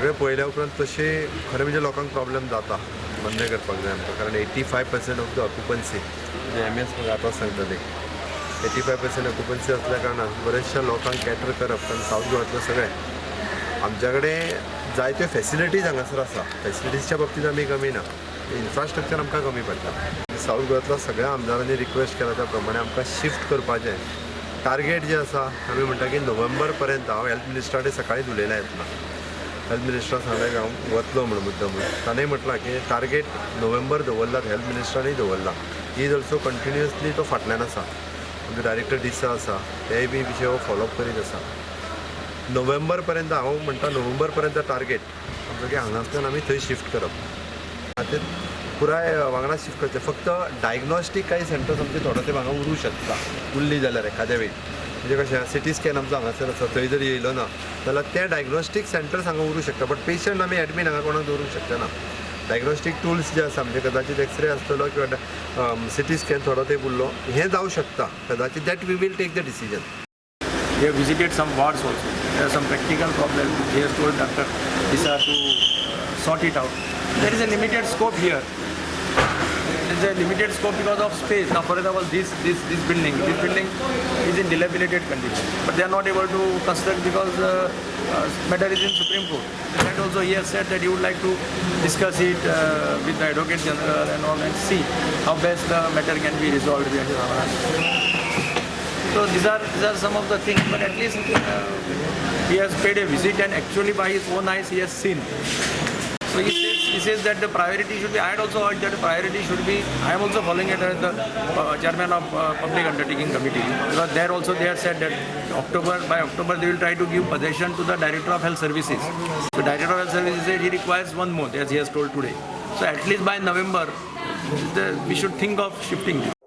सगळें पळयल्या उपरांत तशें खरें म्हणजे लोकांक प्रॉब्लेम जाता, मान्य करपाक जाय आमकां, कारण 85% ऑफ the occupancy, म्हणजे एम एस म्हाका आतांच सांगतले, 85% ऑक्युपन्सी असल्या कारणान बरेचशा लोकांक कॅटर करप, कारण सावथ गोवांतले सगळे आमच्या कडेन जायत्यो फॅसिलिटीज हांगासर आसा. फॅसिलिटीजच्या बाबतींत आमी कमी ना, इन्फ्रास्ट्रक्चर आमकां कमी पडटा. सावथ गोवांतल्या सगळ्या आमदारांनी रिक्वेस्ट केला त्या प्रमाणे आमकां शिफ्ट करपाचें टार्गेट जें आसा, आमी म्हणटा की नोव्हेंबर पर्यंत. हांव हेल्थ मिनिस्टरा कडेन सकाळीच उलयलां येतना, हेल्थ मिनिस्टरा सांगलें की हांव वतलो म्हूण मुद्दम म्हणून. ताणें म्हटलां की टार्गेट नोव्हेंबर दवरलात, हेल्थ मिनिस्टरानूय दवरला. He is also continuously तो फाटल्यान आसा. आमचो डायरेक्टर डिसा आसा, तेय बी विशय हो फॉलोअप करीत आसा. नोव्हेंबर पर्यंत, हांव म्हणटा नोव्हेंबर पर्यंत टार्गेट आमचो की हांगासल्यान आमी थंय शिफ्ट करप. ते पुराय वांगडा शिफ्ट करचे. फक्त डायग्नॉस्टीक काही सेंटर्स आमचे थोडो तेंप हांगा उरूं शकता. उरली जाल्यार एखाद्या वेळी, म्हणजे कशें, सिटी स्कॅन आमचो हांगासर आसा, थंय जर येयलो ना जाल्यार ते डायग्नॉस्टीक सेंटर्स हांगा उरूं शकता, बट पेशंट आमी एडमीट हांगा कोणाक दवरूंक शकना. डायग्नॉस्टीक टुल्स जे आसा, म्हणजे कदाचित एक्सरे आसतलो किंवा सिटी स्कॅन थोडो तेंप उरलो, हें जावं शकता कदाचित. That we will take the decision. He have visited some wards also. There are some practical problems. He has told Dr. Issa to sort it out. There is a limited scope here. There is a limited scope because of space. Now, for example, this building is in dilapidated condition, but they are not able to construct because matter is in Supreme Court. That also he has said that he would like to discuss it with the Advocate General and all and see how best the matter can be resolved. So these are some of the things, but at least he has paid a visit and actually by his own eyes he has seen. So he says that the priority should be. I had also heard that the priority should be. I am also following it as the chairman of Public Undertaking Committee, because there also they have said that October by October they will try to give possession to the Director of Health Services. So Director of Health Services said he requires one month, as he has told today. So at least by November, we should think of shifting this.